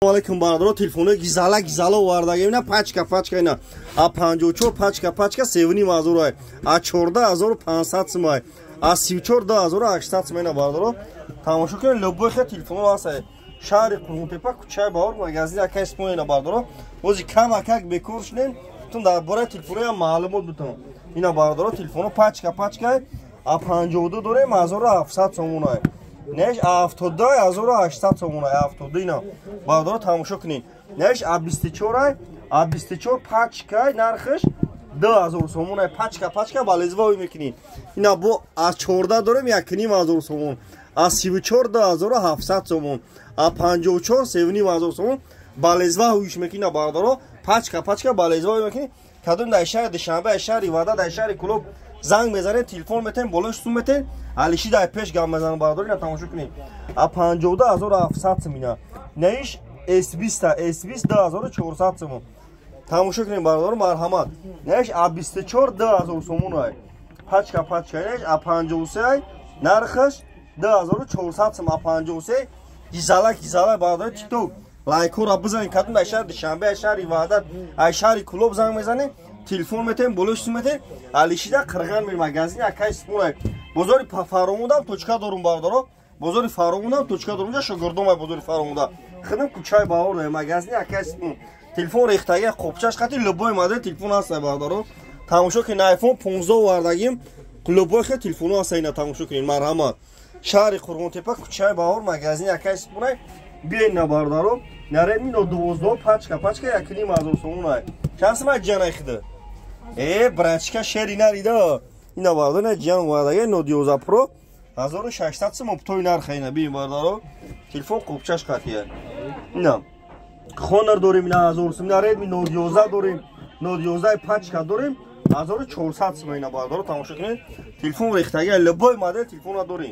Алейкум, бародаро. Телефонои гизала гизала овардаги, ина, пачка пачка, ина, а 54, пачка пачка, 3500 ай, а 14 500 сумай, а 34, 2800 сум. Ина, бародаро, тамошо кунед, любой хел телефоно ҳаст. Шаҳри Қурғонтепа, кӯчаи Баҳор, магазини акай Исмоил. Ина, бародаро, бози камакак бекор шудем, тун дар бораи телефоноям маълумот бутам. Ина, бародаро, телефоно пачка пачка. А 52 дорем, 1700 сомонай, неш, а 72, 1800 сомонай, а 72. Ина, бародаро, тамошо кунед, неш, а 24, а 24 пачкай, нархаш 2000 сомонай, пачка пачка, балезвои мекунӣ. Ина, бо а 14 дорем, 1500 сомон, а 34, 2700 сомон, а 54, 3500 сомон, балезва ҳуиш мекунӣ. Ина, бародаро, пачка пачка, балезваи мекунӣ. Кадом дар шаҳри Душанбе, шаҳри Ваҳдат, дар шаҳри Кулоб занг мезанед, телефон метен, болош сум метен, алиши дар пеш гап мезанам. Бародаро, ина тамошо кунед, а 52, 1700 сум. Ина, наиш S20, S20, 2400 сум. Тамошо кунед, бародаро, марҳамат. Наиш а 24, 2000 сомон ай, пачка пачка. Наиш а 53, нархаш 2400 сум, а 53, гизала гизала. Бародаро, Тикток лайкҳоро бизанед. Кадом дар шаҳри Душанбе, шаҳри Ваҳдат, ай шаҳри Кулоб занг мезанед, телефон метем, болош сум метем, алишида қирған мер, магазини акай Исмонай. Бозори Фаромудам точка дорум, бародаро, бозори Фаромудам точка дорум, ҷа шогирдомай. Бозори Фаромуда хидм, кӯчаи Баҳор, магазини акай Исмон. Телефон рехтаги, қопчаш қати, любой модел телефон ҳаста. Бародаро, тамошо кунед, Айфон 15 овардагим, любой хел телефоно ҳаста. Ина, тамошо кунед, марҳамат. Шаҳри Қурғонтепа, кӯчаи Баҳор, магазини акай Исмонай. Биёед на, бародаро. На Редми Ноут 12, пачка пачка, 1500 сомон. Чанд сум ҷанай хида? Э, братишка, шери нарида. Ина, бародаро, на ҷан омадага, Ноут 11 Про, 1600 сум оптовый нарха. Ина бин, бародаро, телефон қопчаш қатия. Ина Хонор дорем, ина, 1000 сум. Ина Редми Ноут 11 дорем, Ноут 11 пачка дорем, 1400 сум. Ина, бародаро, тамошо кунед, телефон рехтага, любой модел телефона дорем.